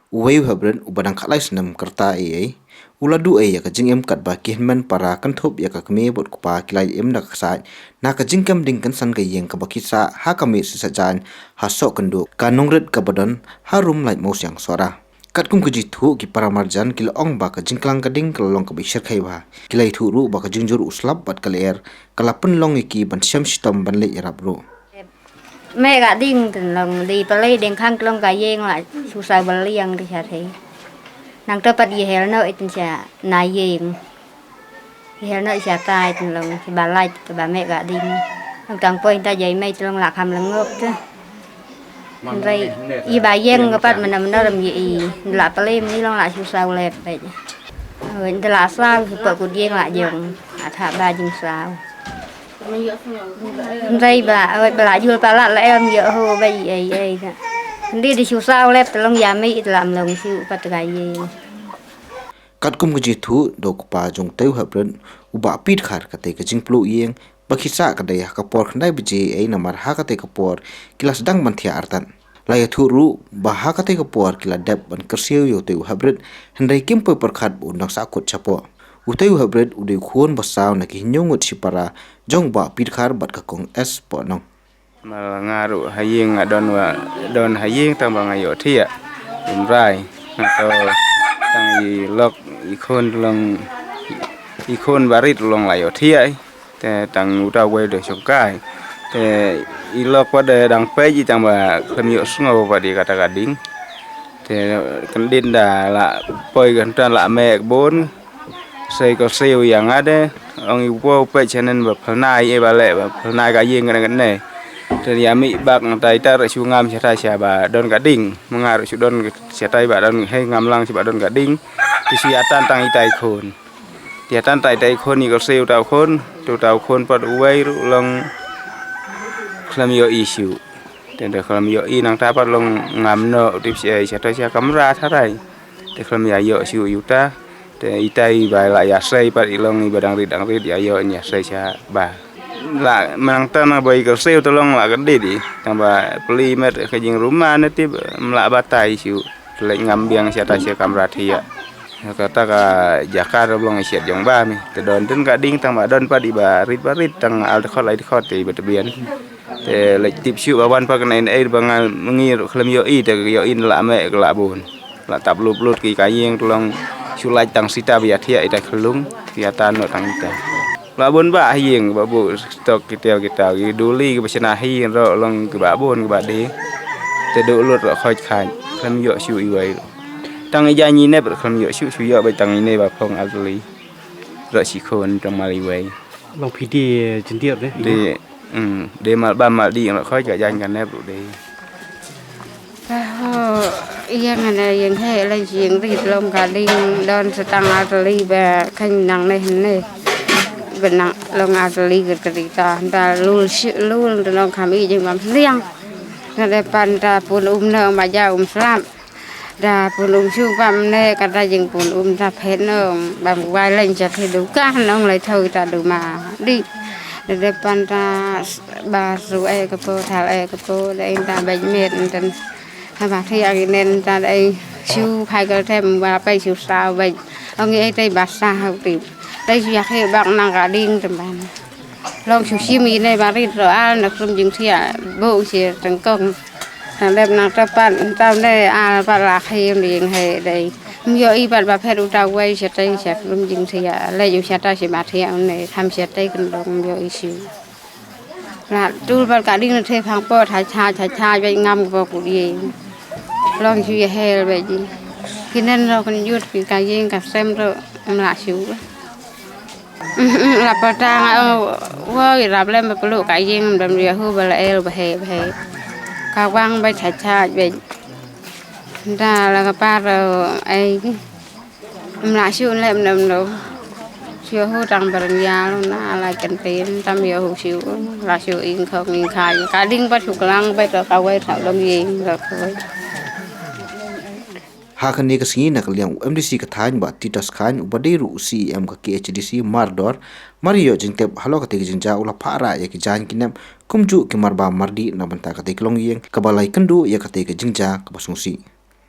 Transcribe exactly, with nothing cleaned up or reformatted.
Uwei u heprit uba dang khatlai snem kyrta ei ei u la duh ei ïa ka jingim katba ki hynmen para kynthup ïa ka kmie bad kpa ki la im da ka ksai na ka jingkem ding kynsan ka ïing kaba ki sah ha ka miet shisha jaiñ ha Sohkynduh, ka nongrit kaba don harum Laitmawsiang Sohra. Katkum ka jingthuh, ki para marjan ki la ong ba ka jingklang ka ding ka la long kaba i shyrkhei bha. Ki la ïathuh ruh ba ka jingjur u slap bad ka lyer ka la pynlong ïa ki ban shem shitom ban leit ïarap ruh. Meh ka ding tynlong di pale ding khang tlong ka ïing la shu saw baliang di sha thei. Nangta pat ïa hel noh i tyn sha na ïing. Ïa hel noh sha tai tynlong sha ba lait ka ba meh ka ding. Ang tang poi ta jai mei tynlong la kham lengop te. Hynrei i ba ïeng ka pat mena mena ram ïa i. La pale mni long la shu saw lep peit. Oi, nda la saw shu pa kut ïeng la jong. Atha ba jing saw. Ndai ba, awet ba la jul pa la la em ïa ho ba i ei ei da. Ndi di shu saw lep tynlong ïa mei it lam long shu pat ka ïeng. Katkum ka jingthuh da u kpa jong utei u heprit, u Bah Pit Khar, katei ka jingpluh ïing ba ki sah ka dei ha ka por khyndai baje ei namar ha katei ka por ki la sdang ban thiah artat. La ïathuh ruh ba ha katei ka por ki la dep ban kyrsiew ïa utei u heprit, hynrei kim poi pyrkhat ba un dang sahkut shapoh. Utei u heprit u dei u khun ba saw na ki hynñiew ngut shipara jong u Bah Pit Khar bad ka kong S Pohnong. Mal nga ruh ha ïing nga don wa, don ha ïing tang ba nga ïoh thiah. Ym rai. Nga to tang i lok i khun long, i khun barit long la ïoh thiah. Te tang uta wei de shongkai. Te i lok pat de dang peit i tang ba khlem ïoh sngew pat i kata ka ding. Te kyndit da la poi kynta la meh bun. Sei ko seiu ïa nga de ong i po peit shanen ba phalnai e ba leh ba phalnai ka ïing kane kane. Te ïa mih bak nang tai tar shu ngam shatai sha ba don ka ding. Ma nga ruh shu don shatai ba don hei ngam lang sha ba don ka ding. Te shu ïa tan tang itai khun. Te ïa tan tai tai khun i ko seiu tau khun. Tu tau khun pat uwei ruh long khlem ïoh i shu. Te da khlem ïoh i nang ta pat long ngam noh tip sha shatai sha kamra tharai. Te khlem ïa ïoh shu ïa uta. Te itai ba la ïa sei pat i long i ba dang rit dang rit ïa ïoh ïa sei sha ba. La ma nang ta na ba i ka sei uta long la ka dit i. Tang ba pli met ka jingruma ne tip ym la batai shu. Te leit ngam biang sha ta sha kamra thiah. Kata ka jaka ruh long i shet jong ba mi. Te don ten ka ding tang ba don pat i ba rit ba rit tang al dkhot lai dkhot te i ba tbian. Te leit tip shu ba wan pat ka nai nai ba nga ngi ruh khlem ïoh i te ïoh i la meh ka la bun. La tap lut lut ki ka ïing tlong shu lait tang sita ba ïa thiah i ta khlung ïa tan no tang ita. La bun ba ha ïing ba bu stok ki tel ki tau ki duli ki ba shna hi ro long ki ba bun ki ba de. Te du lut ro khoj khan khlem ïoh shu i wei. Tang i ja ngi nep khlem ïoh shu shu ïoh ba tang i ne ba phong al tuli. Ro shi khon tang mal i wei. Long phi de jyndiat de. De, hmm, de mal bam mal dih nglak khoi ka jaiñ ka nep ruh de. Ka ho, ïeng hane ïeng he la ïeng rit long ka ding don sa tang ar tali ba kheiñ nang ne hane. Ba nang long ar tali ka ka ri ta, ta lul shi, lul ta long kham i jing bam sliang. Nga de pan ta pun um ne ong ba ja um slap. Da pun um shu bam ne kata jingpun um ta phet nong bam wai leng ja the du ka nong lai thau ta du ma di. Da de pan ta ba su e ka po thal e ka po da ing ta bej met ntan. Ha ba thi agi nen ta da ing shu phai ka them ba pai shu sau bej. Ong e te ba sa hau ti. Dei shu yak he bak nang ka ding tem ban. Long shu shim i ne ba rit ro al na krum jing thiah bok shi tengkong. Nang dep nang tepat tau ne al pat la khi ym ding he dei. Ym ïoh i pat ba phet u tau wei shi tei shi krum jing thiah. Le ju shi tau shi ba thiah ne tham shi tei kendong ym ïoh i shi. La tul pat ka ding ne the phang po tha cha cha cha wei ngam ko ku ye. Long shu ye hel wei ji. Kinen ro kan yut ki ka yeng ka sem ro ym la shu. La pata nga ong, woi rap lem ba pelu ka ying dam ria hu ba la el ba he ba he. Ka wang ba cha cha ba. Da la ka par ai. Mla shu lem dam do. Shu hu tang bar ya lo na la kan tin tam yo hu shu. La shu ing khong ing khai. Ka ding ba shu klang ba to ka wai thau dam ying ba ko. Ha kane ka sngi na ka liang u M D C ka thaiñ Bah Titus Chyne uba dei ruh u C E M ka K H A D C Mardor, mar ïoh jingtip halor katei ka jingjia u la phah rah ïa ki jaiñ ki nep kumjuh ki marbam mardih na bynta katei ka longïing kaba la ïakynduh ïa katei ka jingjia kaba sngewsih.